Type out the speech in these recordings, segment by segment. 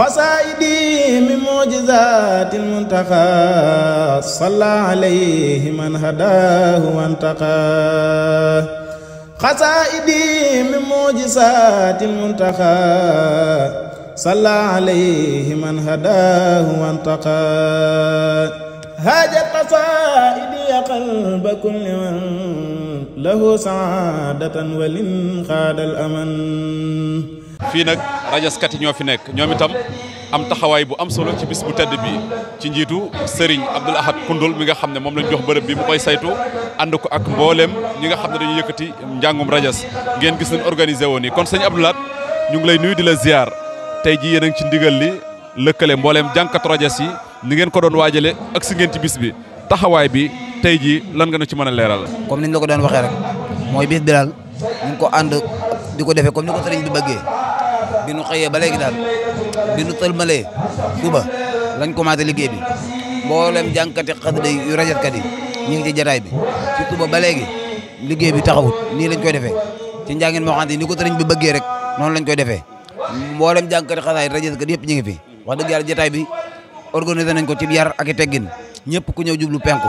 xasaayidi min mu'jizaatil muntaqa salla alayhi man hadaahu wantaqa xasaayidi min mu'jizaatil muntaqa salla alayhi man hadaahu wantaqa haajat qasaa'idi qalba kulli man lahu saadatan walin xaadal aman. fii nag rajaskat yi ñoo fi nekk ñoom itam am taxawaay bu am solo ci bis bu tedd bi ci njiitu Serigne Abdoul Ahad Koundoul mi nga xam ne moom lañ jox bërëb bi mu koy saytu ànd ko ak mbooleem ñi nga xam ne dañuy yëkkati njàngum rajas ngeen gis nañ organisé woon yi kon sëñ Abdoul Ahad ñu ngi lay nuyu di la ziar tey ji yéen a ngi ci ndigal li lëkkale mbooleem jànkatu rajas yi ni ngeen ko doon waajale ak si ngeen ci bis bi taxawaay bi tey ji lan nga na ci mën a leeral. comme niñ la ko doon waxee rek mooy bis bi daal ñu ko ànd di ko defee comme ni ko sëriñ bi bëggee bi nu xëyee ba léegi daal bi nu tëlmalee suba lañ commencé liggéey bi mboolem jànkati xasida yu rajaskat yi ñu ngi ci jataay bi ci suba ba léegi liggéey bi taxawut nii lañ koy defee ci njàngin moo xamante ni ko sëriñ bi bëggee rek noonu lañ koy defee mboolem jànkati xasida yi rajaskat yëpp ñu ngi fi wax dëgg yàlla jataay bi organisé nañ ko ci yar ak i teggin ñëpp ku ñëw jublu penku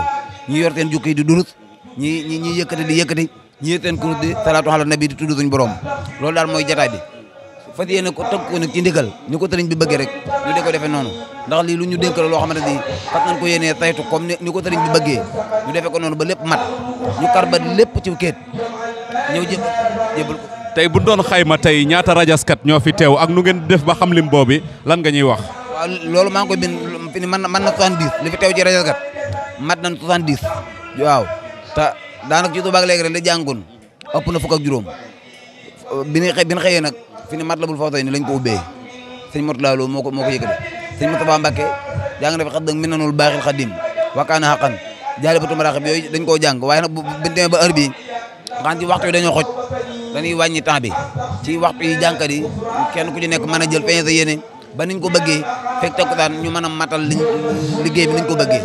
ñi yor seen jukki di durus ñi yëkkati di yëkkati ñi seen kurus di salaatu ala nabi di tudd suñu borom loolu daal mooy jataay bi fas yéene ko tënk ko nag ci ndigal ni ko sëriñ bi bëggee rek ñu de ko defee noonu ndax lii lu ñu dénk la loo xamante ni fas nañ ko yéenee saytu comme ni ko sëriñ bi bëggee ñu defee ko noonu ba lépp mat ñu kar ba lépp ci kéet ñëw jébal ko. tey bu doon xayma tey ñaata rajaskat ñoo fi teew ak nu ngeen def ba xam lim boobu lan nga ñuy wax. waaw loolu maa ngi koy bind fi ni man na 70 li fi teew ci rajaskat mat nañ 70 waaw te daanaka ci tubaab léegi rek la jàngoon ëpp na fukk ak juróom bi ñu xëyee nag fi ni Matlabul Fawzayni lañ ko ubbee sëñ Mourtala Lo moo ko yëkkati sëñ Moustapha Mbacké jàng na fi xat dëgg Minanul Baaxil Xadim wakaana xaqan Jaalibatu Maraaxib yooyu dañ koo jàng waaye nag bu demee ba heure bii xam ci waxtu yi dañoo xoj dañuy wàññi temps bi ci waxtu yi jànkat yi kenn ku ci nekk mën a jël feeñ sa yéene ba niñ ko bëggee fekk takkusaan ñu mën a matal liggéey bi niñ ko bëggee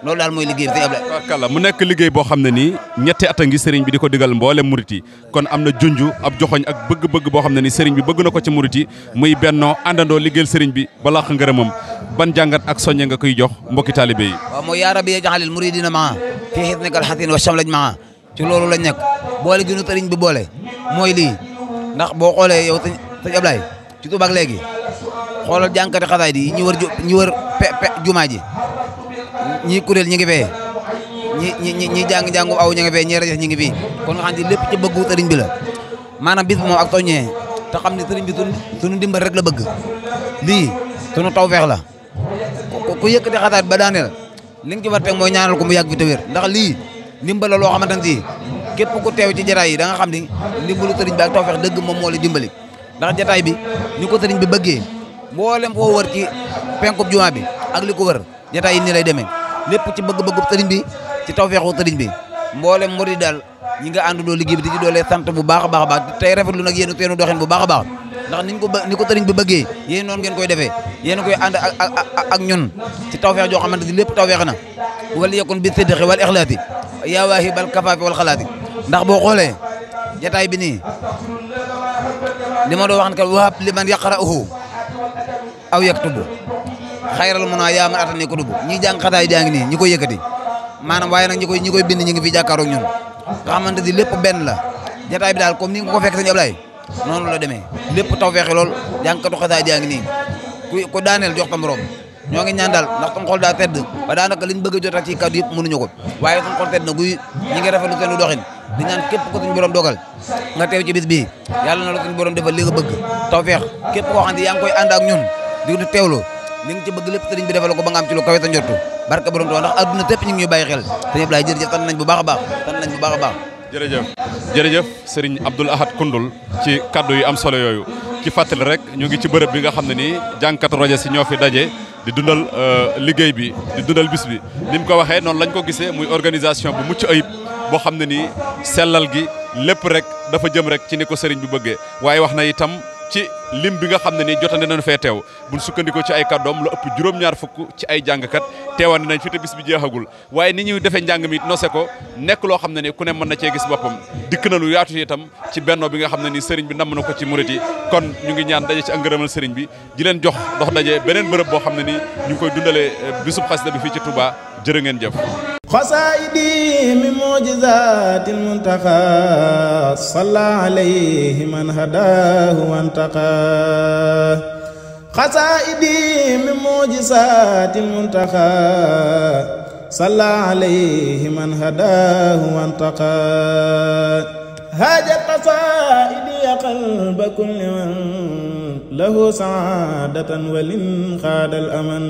loolu daal mooy liggéey bi sëñ Ablaye. Barkalla mu nekk liggéey boo xam ne nii ñetti at a ngi sëriñ bi di ko digal mboolem murit yi kon am na junju ab joxoñ ak bëgg-bëgg boo xam ne ni sëriñ bi bëgg na ko ci murit yi muy bennoo àndandoo liggéeyal sëriñ bi ba làq ngërëmam ban jàngat ak soññe nga koy jox mbokki taalibe yi. waaw mooy yaa rabbi jaxalil muridina maa fii xisnikal xasin wa shamlaj maa ci loolu lañ nekk boole gi nu sëriñ bi boole mooy lii ndax boo xoolee yow sëñ Ablaye ci tubaab léegi xoolal jànkati xasaay di ñi wër jumaa ji ñii kuréel ñi ngi fee ñi jàng-jàngu aw ñi ngi fee ñi rajas ñi ngi fii kon nga xam ne lépp ci bëggu sëriñ bi la maanaam bis moom ak soññee te xam ne sëriñ bi suñu dimbal rek la bëgg lii suñu tawfeex la ku yëkkati xasaat ba daaneel li nga ci war teg mooy ñaanal ko mu yàgg fi te wér ndax lii ndimbal la loo xamante ne képp ku teew ci jataay yi da nga xam ni ndimbalu sëriñ bi ak tawfeex dëgg moom moo la dimbali ndax jataay bi ni ko sëriñ bi bëggee mboolem foo wër ci penkub jumaa bi ak li ko wër jataay yi ni lay demee lépp ci bëgg-bëggub sëriñ bi ci tawfeexu sëriñ bi mboolem murid daal ñi nga àndandoo liggéey bi di ci doolee sant bu baax a baax a baax tey rafetlu nag yéen seenu doxin bu baax a baax ndax ni ko sëriñ bi bëggee yéen noonu ngeen koy defee yéen koy ànd ak ñun ci tawfeex joo xamante ni lépp tawfeex na wala yakun bi sidqi wal ixlaasi yaa waahibal kafaafi wal xalaati ndax boo xoolee jataay bi nii li ma doon wax ne kat wahab liman yaqra'uhu aw yaktubu xayral mun a yaa man atani ko dubu ñi jàng xataay jaa ngi nii ñi koy yëkkati maanaam waaye nag ñi koy bind ñi ngi fi jàkkaaroog ñun nga xamante ni lépp benn la jataay bi daal comme ni nga ko fekk sëñ Ablaye noonu la demee lépp taw feexe lool jàngkatu xataay jaa ngi nii ku daaneel jox ta morom ñoo ngi ñaan daal ndax suñu xol daa tedd ba daanaka liñ bëgg a jot ci kàddu yëpp mënuñu ko waaye suñu xol tedd na guy ñi ngi rafetlu seen doxin di ñaan képp ko suñu borom dogal nga teew ci bis bii yàlla na la suñu borom defal li nga bëgg taw feex képp koo xam ne yaa ngi koy ànd ak ñun di teewlu li nga ci bëgg lépp sëriñ bi defal ko ba nga am ci lu kawe ta njortu barke borom to ndax adduna tépp ñu ngi ñuy bàyyi xel sëñ Ablaye jërëjëf sant nañ bu baax a baax sant nañ bu baax a baax jërëjëf sëriñ Abdoul Ahad Koundoul ci kaddu yu am solo yooyu ci fàttali rek ñu ngi ci bërëb bi nga xam ne nii jàngkatu rajo si ñoo fi daje di dundal liggéey bi di dundal bis bi ni mu ko waxee noonu lañ ko gisee muy organisation bu mucc ayib boo xam ne nii sellal gi lépp rek dafa jëm rek ci ni ko sëriñ bi bëggee waaye wax na itam ci lim bi nga xam ne nii jotande nañu fee teew buñ sukkandikoo ci ay kàddoom lu ëpp juróom-ñaar fukk ci ay jàngkat teewandi nañ fi te bis bi jeexagul waaye ni ñuy defee njàng mi nose ko nekk loo xam ne ni ku ne mën na cee gis boppam dikk na lu yaatu itam ci bennoo bi nga xam ne ni sëriñ bi namm na ko ci murit yi kon ñu ngi ñaan daje ci ak ngërëmal sëriñ bi di leen jox dox daje beneen bërëb boo xam ne ni ñu ngi koy dundalee bisub xasida bi fii ci Touba jërë ngeen jëf xasaayidi min mu'jizaatil muntaqa salla alayhi man hadaahu wantaqa xasaayidi min mu'jizaatil muntaqa salla alayhi man hadaahu wantaqa haajat xasaayidi qalba kulli man lahu saadatan walin xaadal aman